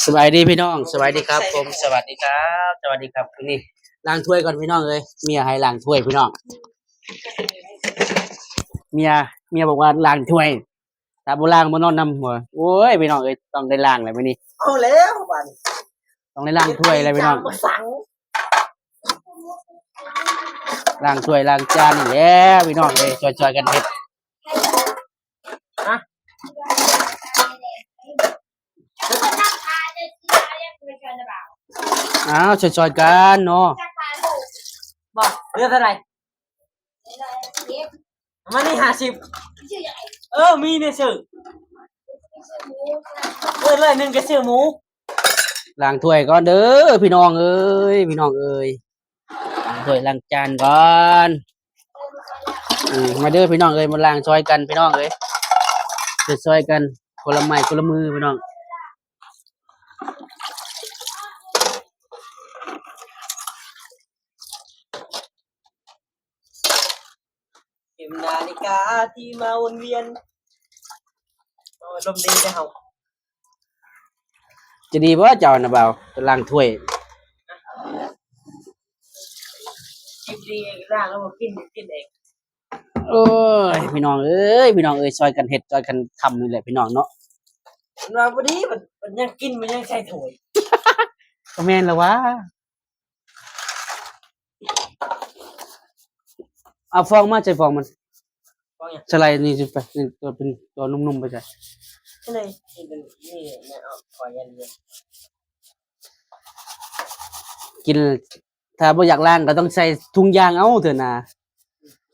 ສະບາຍດີພີ່ນ້ອງ ສະບາຍດີຄັບຜົມ ສະຫວັດດີຄັບ ສະຫວັດດີຄັບ. ນີ້ລ້າງຖ້ວຍກ່ອນພີ່ນ້ອງເອີຍ ເມຍໃຫ້ລ້າງຖ້ວຍພີ່ນ້ອງ. ເມຍ ເມຍບອກວ່າລ້າງຖ້ວຍ ຖ້າບໍ່ລ້າງບໍ່ນອນນຳ. ໂອ້ຍ ພີ່ນ້ອງເອີຍ ຕ້ອງໄດ້ລ້າງແລ້ວມື້ນີ້. ເອົາແລ້ວບາດນີ້ ຕ້ອງໄດ້ລ້າງຖ້ວຍແລ້ວພີ່ນ້ອງ. ລ້າງຖ້ວຍລ້າງຈານນີ້ແຫຼະພີ່ນ້ອງເອີຍ ຊ່ອຍໆກັນເຮັດ. ອ້າວ ຊ່ອຍໆກັນເນາະ. ບໍ່ ເຫຼືອເທົ່າໃດ? ປະມານນີ້ຫ້າສິບ. ເອີ ມີແນວຊື້ ເອີ ຮ້ອຍໜຶ່ງກໍຊື້ໝູ. ລ້າງຖ້ວຍກ່ອນເດີພີ່ນ້ອງເອີຍ ພີ່ນ້ອງເອີຍ ລ້າງຖ້ວຍລ້າງຈານກ່ອນ. ອືມ ມາເດີພີ່ນ້ອງເອີຍ ມາລ້າງຊ່ອຍກັນພີ່ນ້ອງເອີຍ ຊ່ອຍໆກັນ ຄົນລະໄມ້ຄົນລະມືພີ່ນ້ອງ. ເຂັມນາລິກາທີ່ມາວົນວຽນ. ໂອ້ຍ ລົມດີເດ້ເຮົາ. ຈະດີບໍ່ເຈົ້ານະບ່າວ ໄປລ້າງຖ້ວຍ? ກິນດີ ລ້າງແລ້ວບໍ່ກິນ ກິນເອງ. ໂອ້ຍ ພີ່ນ້ອງເອີຍ ພີ່ນ້ອງເອີຍ ຊ່ອຍກັນເຮັດ ຊ່ອຍກັນທຳນີ້ແຫຼະພີ່ນ້ອງເນາະ. ມັນວ່າບໍ່ດີ ມັນ ມັນຍັງກິນ ມັນຍັງໃສ່ຖ້ວຍ. ກໍແມ່ນລະຫວາ. ເອົາຟອງມາ ໃສ່ຟອງມັນ. ຟອງຫຍັງ? ສະໄລນີ້ຊິໄປ ນີ້ຕົວເປັນຕົວໜຸ່ມໆໄປໃສ່. ສະໄລນີ້ເປັນ ນີ້ແມ່ນເອົາ ຂໍຢ່າງດຽວ. ກິນ ຖ້າບໍ່ຢາກລ້າງກໍຕ້ອງໃສ່ຖົງຢາງເອົາເທື່ອນາ.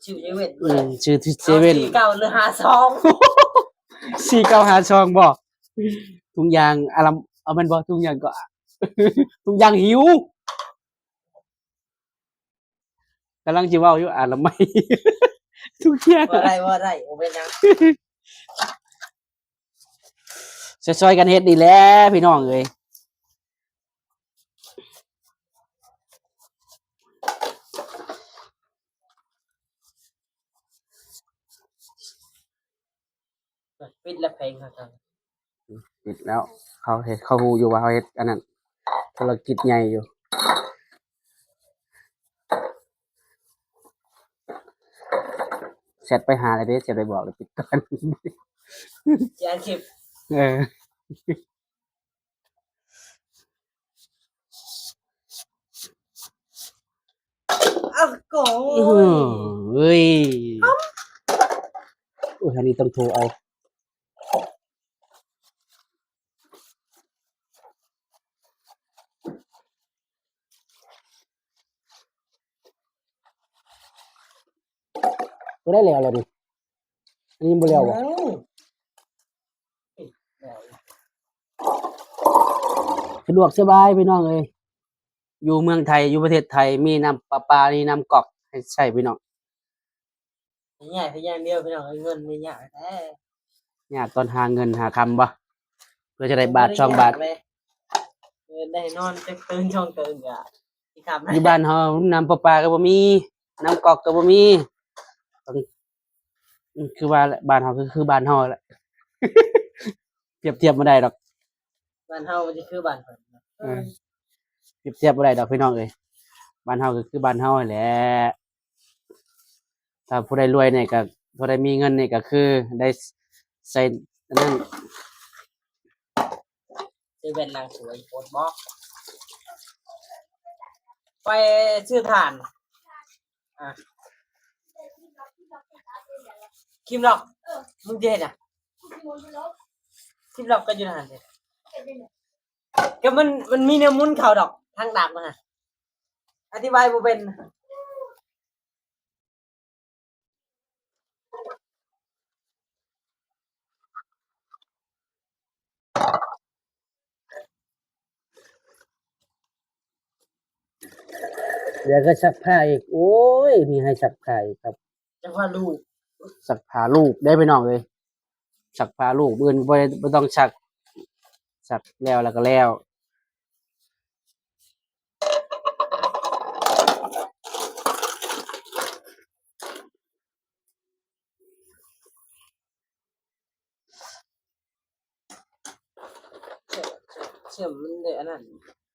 ຊື່ເຊເວັ່ນ. ອືມ ຊື່ເຊເວັ່ນ. ເອົາ ສີ່ເກົ້າ ຫຼື ຫ້າສອງ. ສີ່ເກົ້າ ຫ້າສອງ ບໍ່? ຖົງຢາງອາລຳ ເອົາແມ່ນບໍ່? ຖົງຢາງກໍ ຖົງຢາງຫິວ. ກຳລັງຊິເວົ້າຢູ່ ອະນາໄມທຸກຢ່າງ. ບໍ່ໄດ້ ບໍ່ໄດ້ ບໍ່ເປັນຫຍັງ. ຊ່ອຍໆກັນເຮັດນີ້ແຫຼະພີ່ນ້ອງເອີຍ. ປິດແລ້ວເພງເຂົາເຈົ້າ. ປິດແລ້ວ ເຂົາເຮັດ ເຂົາຮູ້ຢູ່ວ່າເຮົາເຮັດອັນນັ້ນ ທຸລະກິດໃຫຍ່ຢູ່. ແຊັດໄປຫາແລ້ວເດ້ ແຊັດໄປບອກແລ້ວປິດກ່ອນ. ຊິອັດຄລິບ. ເອີ. ອ້າວ ໂອ້ຍ ເອີຍ ໂອ້ຍ ອັນນີ້ຕ້ອງໂທເອົາ. ບໍ່ໄດ້ແລ້ວລະນີ້ ອັນນີ້ບໍ່ແລ້ວບໍ່? ອືມ ສະດວກສະບາຍພີ່ນ້ອງເອີຍ ຢູ່ເມືອງໄທ ຢູ່ປະເທດໄທ ມີນ້ຳປະປາ ມີນ້ຳກອກໃຫ້ໃຊ້ພີ່ນ້ອງ. ຍາກແຕ່ຢ່າງດຽວພີ່ນ້ອງເອີຍ ເງິນນີ້ຍາກແທ້. ຍາກຕອນຫາເງິນຫາຄຳບໍ່? ເພື່ອຈະໄດ້ບາດສອງບາດ. ເອີ ໄດ້ນອນຈັກຕື່ນສອງຕື່ນກໍຊິຄ່ຳ. ຢູ່ບ້ານເຮົານ້ຳປະປາກໍບໍ່ມີ ນ້ຳກອກກໍບໍ່ມີ ຕ້ອງ ອືມ ຄືວ່າແຫຼະ ບ້ານເຮົາກໍຄືບ້ານເຮົາແຫຼະ ປຽບທຽບບໍ່ໄດ້ດອກ. ບ້ານເຮົາມັນຊິຄືບ້ານເພິ່ນ. ເອີ ປຽບທຽບບໍ່ໄດ້ດອກພີ່ນ້ອງເອີຍ ບ້ານເຮົາກໍຄືບ້ານເຮົາຫັ້ນແຫຼະ. ຖ້າຜູ້ໃດລວຍນີ້ກໍ ຜູ້ໃດມີເງິນນີ້ກໍຄືໄດ້ໃຊ້ອັນນັ້ນ. ເຊເວັ່ນຫຼັງສວຍໂພດບໍ ໄປຊື້ຖ່ານ. ອ່າ ຄິມລັອກ ມຶງຊິເຮັດຫຍັງ? ຄິມລັອກກໍຢູ່ຫັ້ນເດ້ ກໍມັນ ມັນມີແນວໝູນເຂົ້າດອກ ທາງດາບມັນນະ ອະທິບາຍບໍ່ເປັນ. ດຽວກໍຊັກຜ້າອີກ ໂອ້ຍ ມີໃຫ້ຊັກຜ້າອີກຄັບ ຈັກວ່າລູກ ຊັກຜ້າລູກເດ້ພີ່ນ້ອງເອີຍ ຊັກຜ້າລູກ ມື້ອື່ນບໍ່ ບໍ່ຕ້ອງຊັກ ຊັກແລ້ວ ແລ້ວກໍແລ້ວ. ແຊ ເຄື່ອງມັນໄດ້ອັນນັ້ນ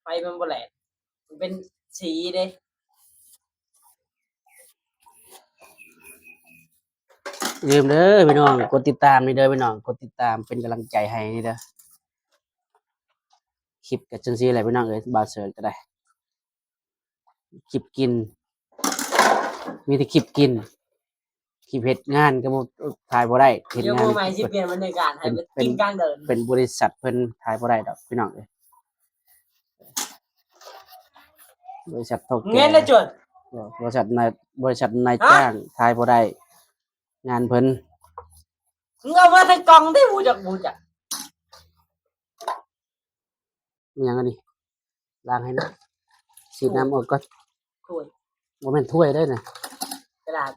ໄຟມັນບໍ່ແຫຼດ ມັນເປັນສີເດ້. ຢ່າລືມເດີພີ່ນ້ອງ ກົດຕິດຕາມນີ້ເດີພີ່ນ້ອງ ກົດຕິດຕາມເປັນກຳລັງໃຈໃຫ້ນີ້ເດີ. ຄລິບກໍຈັ່ງຊີ້ແຫຼະພີ່ນ້ອງເອີຍ ບ່າວເສີກກໍໄດ້ ຄລິບກິນ ມີແຕ່ຄລິບກິນ ຄລິບເຮັດງານກໍບໍ່ ຖ່າຍບໍ່ໄດ້ ເຮັດງານ ດຽວມື້ໃໝ່ຊິປ່ຽນບັນຍາກາດໃຫ້ ເປັນ ເປັນ ກິນກາງເດີນ ເປັນບໍລິສັດເພິ່ນ ຖ່າຍບໍ່ໄດ້ດອກພີ່ນ້ອງເອີຍ. ບໍລິສັດເຖົ້າແກ່ ເງິນນະຈົນ ບໍລິສັດນາຍ ບໍລິສັດນາຍຈ້າງ ຖ່າຍບໍ່ໄດ້ ງານເພິ່ນ. ມຶງເອົາມາໃສ່ກ່ອງຕິ ບໍ່ຈັກ ບໍ່ຈັກ. ມີຫຍັງອັນນີ້? ລ້າງໃຫ້ນະ ສີດນ້ຳອອກກ່ອນ. ຖ້ວຍ ບໍ່ແມ່ນຖ້ວຍເດ້ນະ ກະດາດ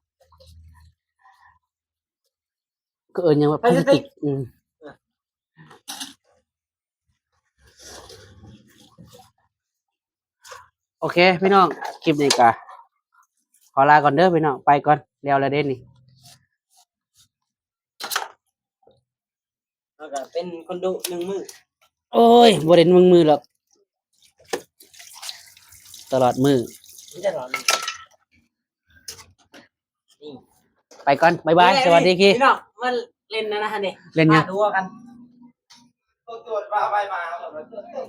ເຂົາເອີ້ນຫຍັງວ່າພລາສຕິກ ພລາສຕິກ. ອືມ ໂອເຄພີ່ນ້ອງ ຄລິບນີ້ກະຂໍລາກ່ອນເດີພີ່ນ້ອງ ໄປກ່ອນ ແລ້ວລະເດ້ນີ້. ເຮົາກໍເປັນຄົນດຸໜຶ່ງມື້ ໂອ້ຍ ບໍ່ໄດ້ໜຶ່ງມື້ດອກ ຕະຫຼອດມື້ ຕະຫຼອດມື້. ໄປກ່ອນ ບາຍບາຍ ນີ້ແຫຼະ ສະຫວັດດີ ນີ້ ພີ່ນ້ອງ ມາຫຼິ້ນນັ້ນນະ ເຮົານີ້ ຫຼິ້ນຫຍັງ? ມາຕົວກັນ ຕົວ ຕົວ ວ່າໄປມາ ຕົວ